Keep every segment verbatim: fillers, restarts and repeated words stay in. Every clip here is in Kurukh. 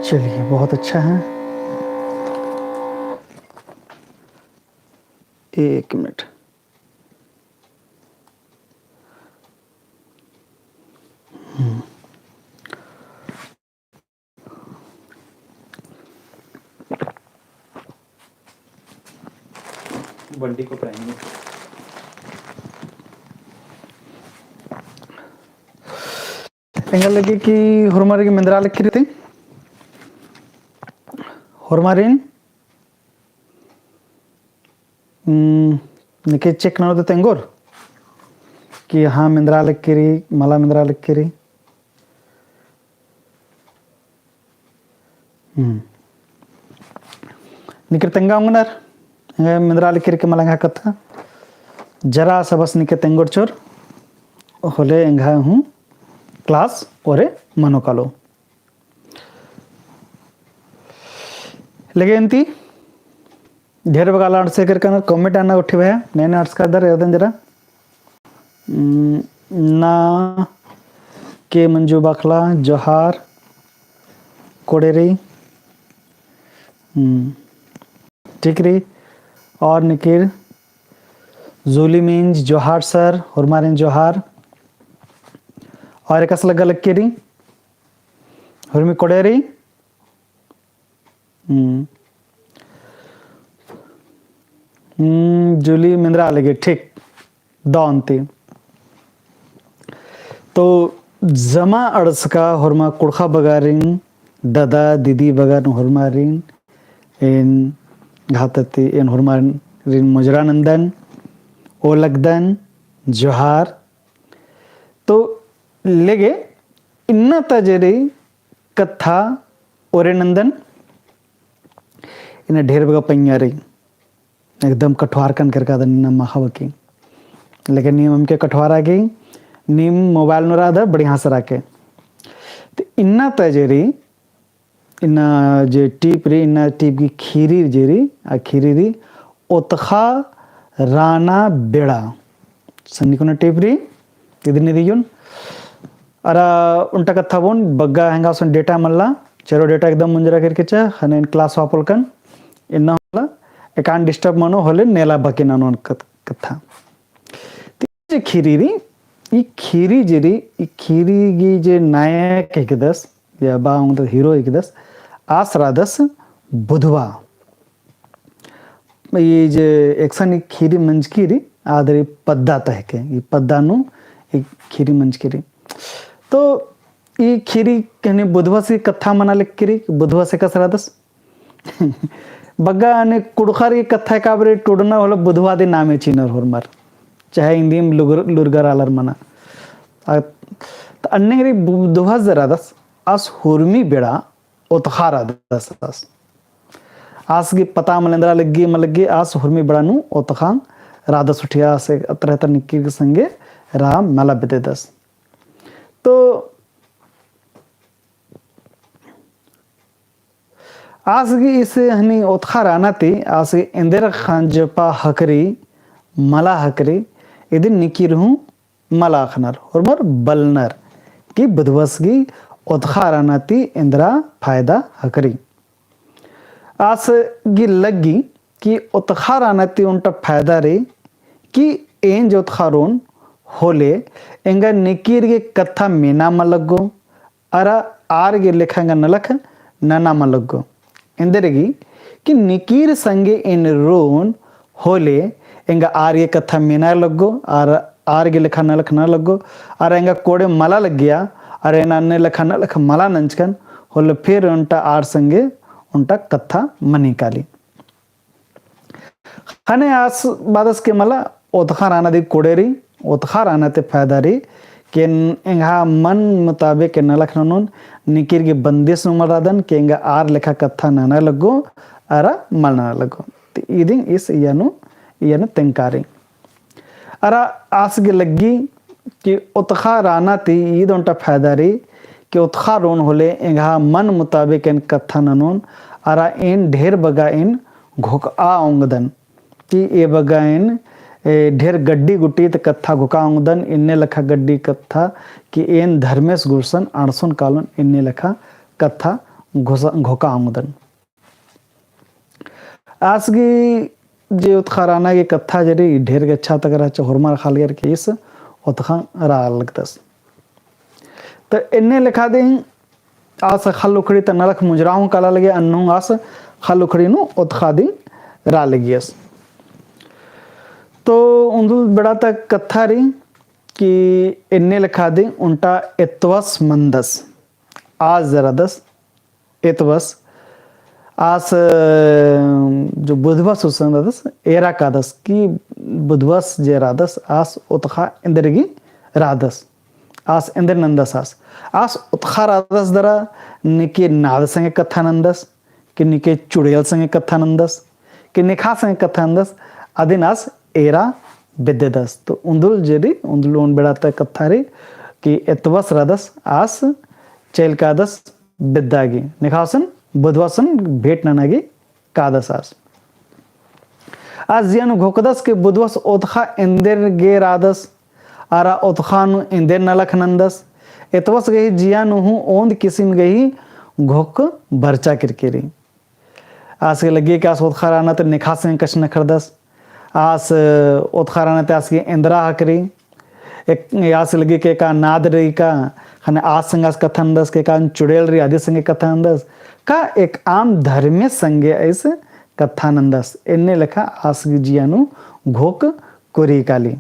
चलिए, बहुत अच्छा है। एक मिनट। हम्म। बंडी को पहनिए। एंगा लगी कि होरमारिन मेंदरा लगी रई। होरमारिन, हम्म, निके check ननोत तेंगोर कि हाँ, मेंदरा लगी रई, मला मेंदरा लगी रई। हम्म। निकिर तेंगा ओंगनर, एंगा मेंदरा लगी रई के मला एंगा कत्था। जरा सा बस निके तेंगोर चोर, होले एंगा हूँ class ओरे मनो कालो। लेगे अन्ती ढेर बग्गे आलर अंड़से केरकनर, comment नना उठी भया, नैने अंड़सकादर एदन जरा। हम्म, ना के मंजू बाखला, जोहार, कोड़ेरी। हम्म, ठीक रई। और निकिर जूली मिंज, जोहार sir, होरमारिन जोहार। और एकासे लग्गा लगी रई, होरमी कोड़ेरी। हम्म। हम्म, जूली मेंदरा लगी, ठीक। दौ अन्ती। तो जमा अंड़सका होरमा कुँड़ुख़ बगारिन, ददा, दीदी बगारिन होरमारिन, एन घातती, एन होरमारिन मुजरा नन्दन, ओलगदन, जोहार। तो लेगे इन्ना ता जे रई कत्था ओरे नन्दन, इन्ना ढेर बग्गे पइयाँ रई, एकदम कठवारकन केरकादन इन्ना माख़ा बकी। लेकिन नीम अमके कठवारा की, नीम mobile नू रअदर बढ़िया से राखे। तो इन्ना ता जे रई, इन्ना जे टीप रई, इन्ना टीप की खीरी जे रई, आ खीरी रई ओतख़ा राना बेड़ा। सन्नी कुना टीप रई, इदिन दियोन। अरा ओन्टा कत्था बओन, बग्गे एंगा गुसन data मल्ला, चेरो data एकदम मुंजरा केरके चा, ख़ने एन class वापोलकन, इन्ना होला, एकान disturb मनो होले नेला बकी ननोन कत-, कत्था। ती जे खीरी रई, ई खीरी जे रई, ई खीरी गही जे नायक हिकदस, या बा ओंगदस hero हिकदस, आस रअदस बुधवा। ई जे एकसन ई खीरी मंजकी रई, आद रई पद्दा तहके, ई पद्दा नू ई खीरी मंजकी रई। तो ई खीरी कहने बुधवस गही कत्था मना लगी रई, बुधवस एकासे रअदस। बग्गे अन्ने कुँड़ुख़र गही कत्था एकाबारी टुड़ना होले बुधवा दिम नामे चिअनर होरमर। चाहे इन्दिम लुगर-, लूरगर आलर मना। आ, त अन्ने रई बुधवस जे रअदस, आस हुरमी बेड़ा ओतख़ा रअदस आस। आस गही पता मल एन्दरा लग्गी, मल लग्गी, आस हुरमी बेड़ा नू ओतख़ा रअदस उठिया से अतरे तर निकिर संगे रआ मला बेद्ददस। तो आस गही इस हनी ओतख़ा रअना ती आस गही एन्देर ख़ंजपा हकरी, मला हकरी, इदिन निकिर हूँ मला अख़नर, होरमर बलनर कि बुधवस गही ओतख़ा रअना ती एन्दरा फायदा हकरी। आस गही लग्गी कि ओतख़ा रअना ती ओन्टा फायदा रई कि एन जे ओतख़ा रओन होले एंगा निकिर गे कत्था मेना मल लग्गो, अरा आर गे लेखा एंगा नलख नना मल लग्गो। एन्देरगे कि निकिर संगे एन रओन होले एंगा आर गे कत्था मेना लग्गो, अरा आर गे लेखा नलख नना लग्गो, अरा एंगा कोड़े मला लग्गिया, अरा एन अन्ने लेखा नलख मला नंजकन होले फिर ओन्टा आर संगे ओन्टा कत्था मनी काली। ख़ने आस बादस के मला ओतख़ा रअना दी कोड़े रई, ओतख़ा रअना ती फायदा रई, कि एन एंग्हा मन मुताबिक एन नलख ननोन, निकिर गे बंदिस नू मल रअदन, कि एंगा आर लेखा कत्था नना लग्गो, अरा मल नना लग्गो। ती इदिन इस इय्या नू, इय्या नू तेंगका रई। अरा आस गे लग्गी कि ओतख़ा रअना ती ईद ओन्टा फायदा रई कि ओतख़ा रओन होले एंग्हा मन मुताबिक एन कत्था ननोन, अरा एन ढेर बग्गे एन घोकआ ओंगदन। कि ए बग्गे एन, ए, ढेर गड्डी गुट्ठी ती कत्था घोकआ ओंगदन, एन्ने लेखा गड्डी कत्था कि एन धर्मेस गुसन अंड़सोन कालोन एन्ने लेखा कत्था घोसा-, घोका ओंगदन। आस गही जे ओतखा रअना गे कत्था जे रई ढेर गच्छा तक रहचा, होरमर ख़ाल गे रई कि ईस ओतखा रआ लगदस। तो एन्ने लेखा दिम आस ख़ल्ल उखड़ी ता नलख मुंजरा हूँ काला लगिया, अन्नु आस ख़ल्ल उखड़ी नू ओतखा दिम रआ लगियस। तो उन्दुल बेड़ा ता कत्था रई कि एन्ने लेखा दिम ओन्टा एतवस मेंदस, आस जे रअदस, एतवस, आस, जो बुधबस गुसन रअदस, एरा कादस कि बुधबस जे रअदस, आस ओतखा एन्देर गे रअदस। आस एन्देर नन्दस आस। आस ओतखा रअदस दरा नीके नाद संगे कत्था नन्दस, कि नीके चुड़ैल संगे कत्था नन्दस, कि नेखा संगे कत्था नन्दस, अदिन आस एरा बेद्ददस। तो उन्दुल जे रई, उन्दुल ओन बेड़ा ता कत्था रई, कि एतवस रअदस आस चैल कादस बेद्दा गे, नेखा गुसन बुधबस गुसन भेंट नना गे कादस आस। आस जिया नू घोकदस कि बुधबस ओतखा एन्देर गे रअदस, अरा ओतखा नू एन्देर नलख नन्दस, एतवस गही जिया नू हूँ ओन्द किसिम गही घोक बरचा केरकी रई। आस गे लग्गी कि आस ओतखा रअना ता नेखा संगे कछनखरदस, नखरदस, आस ओतखा रअना ता आस गे एन्दरा हकरी, एक, आस गे लग्गी कि एका नाद रई का, ख़ने आस संगे आस कत्था नन्दस, कि एका चुड़ैल रई अदी संगे कत्था नन्दस, का एक आम धर्मे संगे आस कत्था नन्दस, एन्ने लेखा आस गही जिया नू घोक कोरी काली।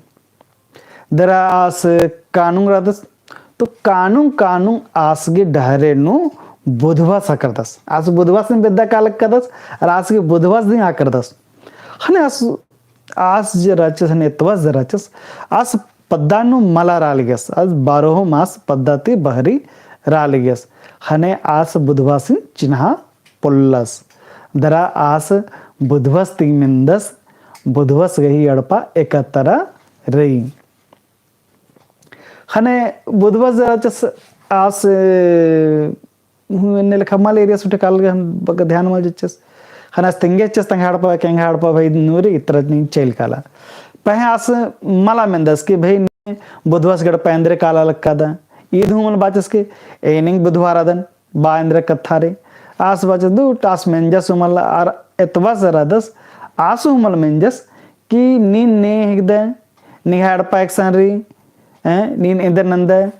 दरा आस कानुंग रअदस, तो कानुंग कानुंग आस गही डहरे नू बुधबस हकरदस। आस बुधबस दिम बेद्दा काला लगदस, अरा आस गही बुधबस दिम हकरदस। ख़ने आस, आस जे रहचस, ख़ने एतवस जे रहचस, आस पद्दा नू मला रआ लगियस, आस बारहो मास पद्दा ती बहरी रआ लगियस। ख़ने आस बुधबसिन चिन्हा पोल्लस। दरा आस बुधबस ती मेन्दस, बुधबस गही एड़पा एकतरा रई। ख़ने बुधबस जे रहचस आस, हूँ, एन्ने लेखा मल एरिया सुटे काल गहन बग ध्यान मल चिच्चस। ख़ने आस तिंगेचस तंग्है एड़पा, कि एंग्है एड़पा भई नू रई इतरा नीन चैल काला। पहें आस मला मेन्दस कि भई नीन बुधबस गही एड़पा एन्देर काला लगदस। ईद हूँ मल बाचस कि एन एंग बुधबा रअदन, बा एन्देर कत्था रई। आस बाचस दू टास मेंजस हूँ मल, अरा एतवस रअदस, आस हूँ मल मेंजस कि नीन ने हिकदय, निंग्है एड़पा एकसन रई, हैं, नीन एन्देर नन्दय,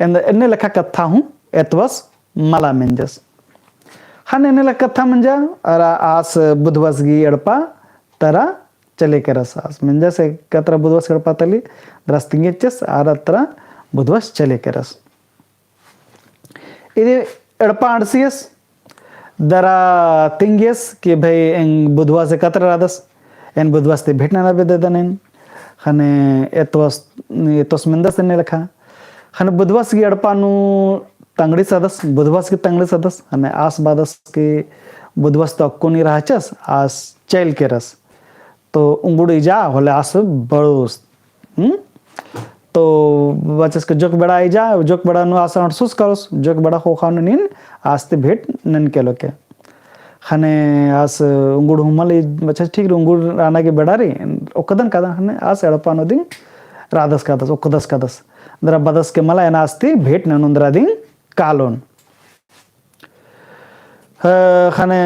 एन्द-, एन्ने लेखा कत्था हूँ एतवस मला मेंजस। ख़ने एन्ने लेखा कत्था मंजा, अरा आस बुधबस गही एड़पा तरा चले केरस। आस मेंजस एकतरा बुधबस गही एड़पा तली, दरा आस तिंगेचस, अरा तरा बुधबस चले केरस। इदी एड़पा अंड़सियस, दरा तिंगियस कि भई एन बुधबस एकतरा रअदस, एन बुधबस ती भेंट नना बेद्ददन एन, ख़ने एतवस, एतवस मेंदस एन्ने लेखा। ख़ने बुधबस गही एड़पा नू तंगड़िस रअदस, बुधबस गही तंगड़िस रअदस, ख़ने आस बादस कि बुधबस तो अक्कुन ही रहचस, आस चैल केरस। तो उंगुड़ इजा होले आस बड़ोस। हम्म? तो बाचस कि जोक बेड़ा इजा, जोक बेड़ा नू आस अंड़सोस कालोस, जोक बेड़ा ख़ोख़ा नू नीन आस ती भेंट ननके लोके। ख़ने आस उंगुड़ हूँ मल, बाचस ठीक रई, उंगुड़ रअना गही बेड़ा रई, ओक्कदन कादन, ख़ने आस एड़पा नू दिम रअदस कादस, ओक्कदस कादस। दरा बादस कि मला एन आस ती भेंट ननोन दरा दिम कालोन। अ, ख़ने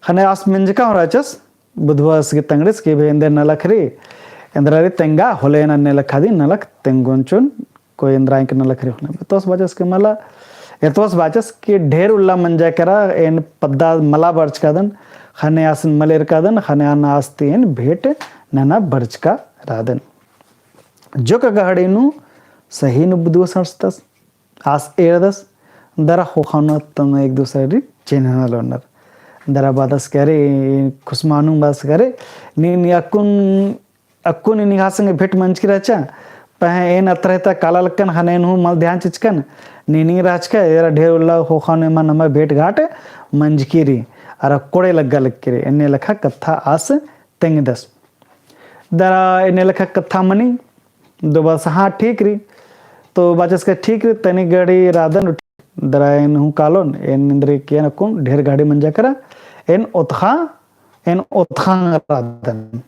ख़ने आस मेंजका हूँ रहचस, बुधबस गही तंगड़िस कि भई एन्देर नलख रई, एन्दरा रई तेंगा, होले एन अन्ने लेखा दिम नलख तेंगोन चिओन, कोई एन्दरा एंक नलख रई होले। एतवस बाचस कि मला, एतवस बाचस कि ढेर उल्ला मंजा केरा, एन पद्दा मला बरचकादन, ख़ने आसिन मल एरकादन, ख़ने आन आस ती एन भेंट नना बरचका रअदन। जोक गहड़ी नू सही नू बुधबस अंड़सदस। आस एरदस, दरा ख़ोख़ा नू तंग एक दूसरा री चेन्हना लोनर। दरा बादस कि अरे, खुसमानुम बादस कि अरे, नीन अक्कुन, अक्कुन निंग्है संगे भेंट मंजकी रहचा, पहें एन अतरा ता काला लक्कन ख़ने एन हूँ मल ध्यान चिचकन, नीन ही रहचका, एरा ढेर उल्ला ख़ोख़ा नू एमा नमा भेंट घाट मंजकी रई, अरा कोड़े लग्गा लग्गी रई, एन्ने लेखा कत्था आस तेंगदस। दरा एन्ने लेखा कत्था मनी, दो बादस हाँ ठीक रई। तो बाचस कि ठीक रई, तनी घड़ी रअदन, दरा एन हूँ कालोन, एन एन्दरा कि एन अक्कुन ढेर घड़ी मंजा केरा, एन ओतखा, एन ओतखा रअदन।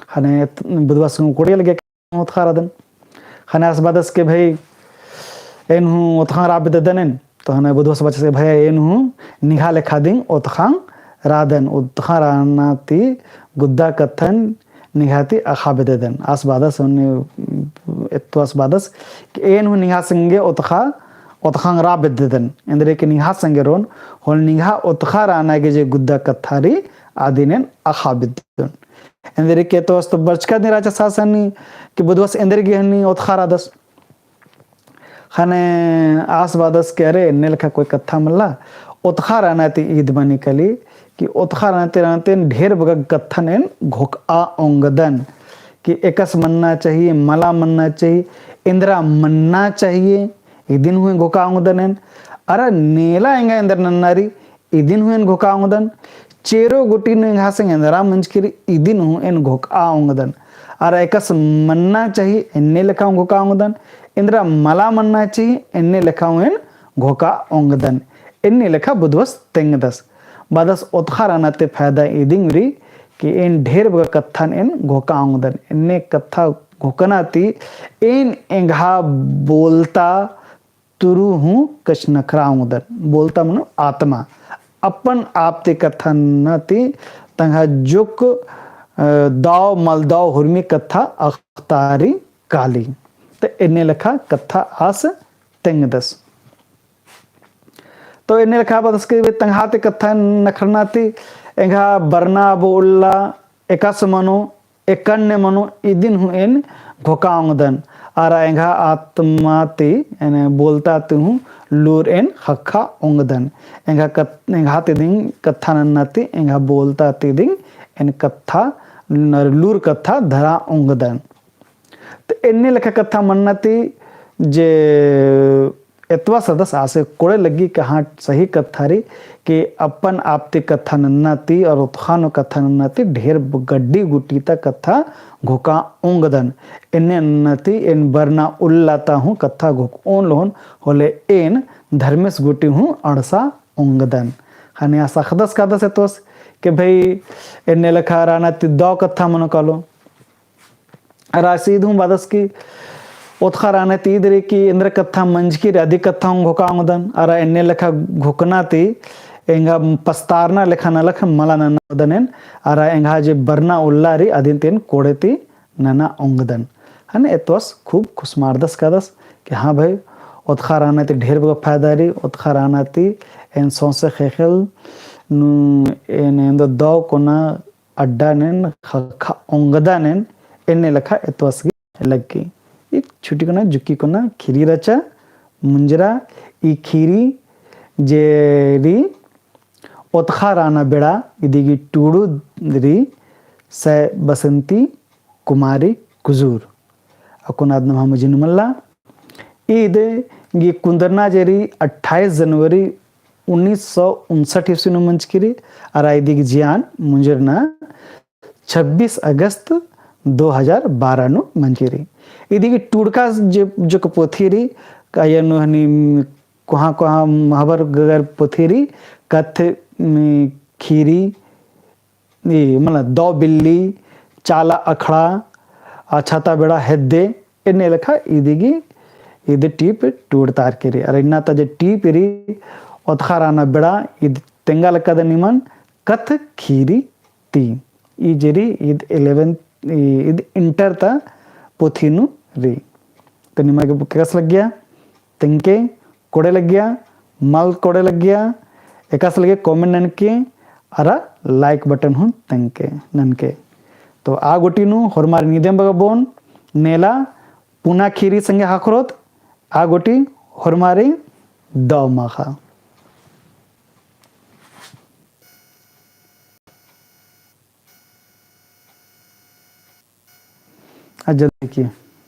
ख़ने बुधबस हूँ कोड़े लग्गिया ओतखा रअदन। ख़ने आस बादस कि भई एन हूँ ओतखा रआ बेद्ददन एन। तो हने बुधवस बचस के भया एन हूँ निंग्हा लेखा दिम ओतखांग रअदन, ओतखांग रअना ती गुद्दा कत्थन निंग्हा ती अख़ा बेद्ददन। आस बादस होले एत्तवास बादस कि एन हूँ निंग्हा संगे ओतखा, ओतखांग रआ बेद्ददन। एन्देरगे निंग्हा संगे रओन, होले निंग्हा ओतखा रअना गे जे गुद्दा कत्था रई अदिन एन अख़ा बेद्ददन। एन्देरगे एत्तवास तो बरचका दिम रहचस आस हनी कि बुधवस एन्देरगे हनी ओतखा रअदस। ख़ने आस बादस कि अरे एन्ने लेखा कोई कत्था मल्ला, ओतखा रअना ती ईद मनी काली कि ओतखा रअना ती रअना ती ढेर बग्गे कत्थन एन घोखआ ओंगदन कि एकासे मन्ना चाहिए, मला मन्ना चाहिए, एन्दरा मन्ना चाहिए, इदिन हूँ एन घोखआ ओंगदन एन। अरा नेला एंगा एन्दर नन्ना रई, इदिन हूँ एन घोखआ ओंगदन। चेरो गुटी नू एंग्हा संगे एन्दरा मंजकी रई, इदिन हूँ एन घोखआ ओंगदन। अरा एकासे मन्ना चाहिए, एन्ने लेखा हूँ घोखआ ओंगदन। एन्दरा मला मन्ना चाहिए, एन्ने लेखा हूँ एन घोखआ ओंगदन। एन्ने लेखा बुधवस तेंगदस। बादस ओतखा रअना ती फायदा इदिम रई कि एन ढेर बग्गे कत्थन एन घोखआ ओंगदन। एन्ने कत्था घोखना ती एन एंग्हा बोलता तुरु हूँ कछनखरआ ओंगदन। बोलता मनो आत्मा। अपन आप ती कत्था नन्ना ती तंग्हा जोक, अ, दव मलदव हुरमी कत्था अख़तारी काली। तो एन्ने लेखा कत्था आस तेंगदस। तो एन्ने लेखा बादस कि तंग्हा ती कत्था नखरना ती एंग्हा बरना बो उल्ला एकासे मनो, एकन्ने मनो इदिन हूँ एन घोखआ ओंगदन। अरा एंग्हा आत्मा ती, एन्ने बोलता ती हूँ लूर एन ख़क्खआ ओंगदन। एंग्हा कत-, एंग्हा ती दिम कत्था नन्ना ती, एंग्हा बोलता ती दिम एन कत्था, न-, लूर कत्था धरआ ओंगदन। तो एन्ने लेखा कत्था मन्ना ती जे एत्तवास रअदस आसे कोड़े लग्गी कि हाँ सही कत्था रई कि अपन आप ती कत्था नन्ना ती और ओतखा नू कत्था नन्ना ती ढेर गड्डी गुटी ता कत्था घोखआ ओंगदन। एन्ने नन्ना ती एन बरना उल्ला ता हूँ कत्था घोखओन लोन होले एन धर्मेस गुटी हूँ अंड़सा ओंगदन। ख़ने आस अख़दस कादस एत्तवास कि भई एन्ने लेखा रअना ती दव कत्था मनो कालो। अरा आस ईद हूँ बादस कि ओतखा रअना ती ईद रई कि एन्दरा कत्था मंजकी रई अदी कत्था हूँ घोखआ ओंगदन। अरा एन्ने लेखा घोखना ती एंगा पस्तारना लेखा नलख मला नना ओंगदन एन। अरा एंगा जे बरना उल्ला रई अदिन ती एन कोड़े ती नना ओंगदन। ख़ने एत्तवास खूब खुसमारदस कादस कि हाँ भई, ओतखा रअना ती ढेर बग्गे फायदा रई, ओतखा रअना ती एन सौंसे ख़ेख़ेल नू एन एन्दो दव कोना अड्डा नू एन ख़क्खआ ओंगदन एन। एन्ने लेखा एत्तवास गही लग्गी। ई छुटी कोना, जुक्की कोना, खीरी रहचा, मुंजरा, ई खीरी जे रई ओतखा रअना बेड़ा, इदी गही टूड़ू रई सै बसंती कुमारी कुजूर। अक्कुन आद नम्है मझी नू मल्ला। ईद गही कुन्दरना जे रई अट्ठाईस जनवरी उन्नीस सौ उनसठ ईस्वी नू मंजकी रई, अरा इदी गही जियान मुंजरना छब्बीस अगस्त दो हजार बारह नू मंजकी रई। इदी गही टूड़का जे, जोक पोथी रई, का एन्ने हनी कोहाँ कोहाँ महबर गगर पोथी रई, कत्थ, उम, खीरी, ई, मतलब, दव बिल्ली, चाला अखड़ा, आ, छाता बेड़ा हेद्दे, एन्ने लेखा इदी गही, इदी टीप टूड़तारकी रई। अरा इन्ना ता जे टीप रई, ओतखा रअना बेड़ा, इद तेंगा लक्कादन निमन, कत्थ खीरी ती। ई जे रई, इद eleventh, ई, इद inter ता पोथी नू रई। तो निमा गे एकासे लग्गिया, तेंगके, कोड़े लग्गिया, मल कोड़े लग्गिया, एकासे लग्गिया comment ननके, अरा like button हूँ तेंगके, ननके। तो आ गूटी नू होरमारिन इदिम बग्गे बओन, नेला पुना खीरी संगे ख़क्खरोत, आ गूटी होरमारिन दव माख़ा। आ जल्दी किया।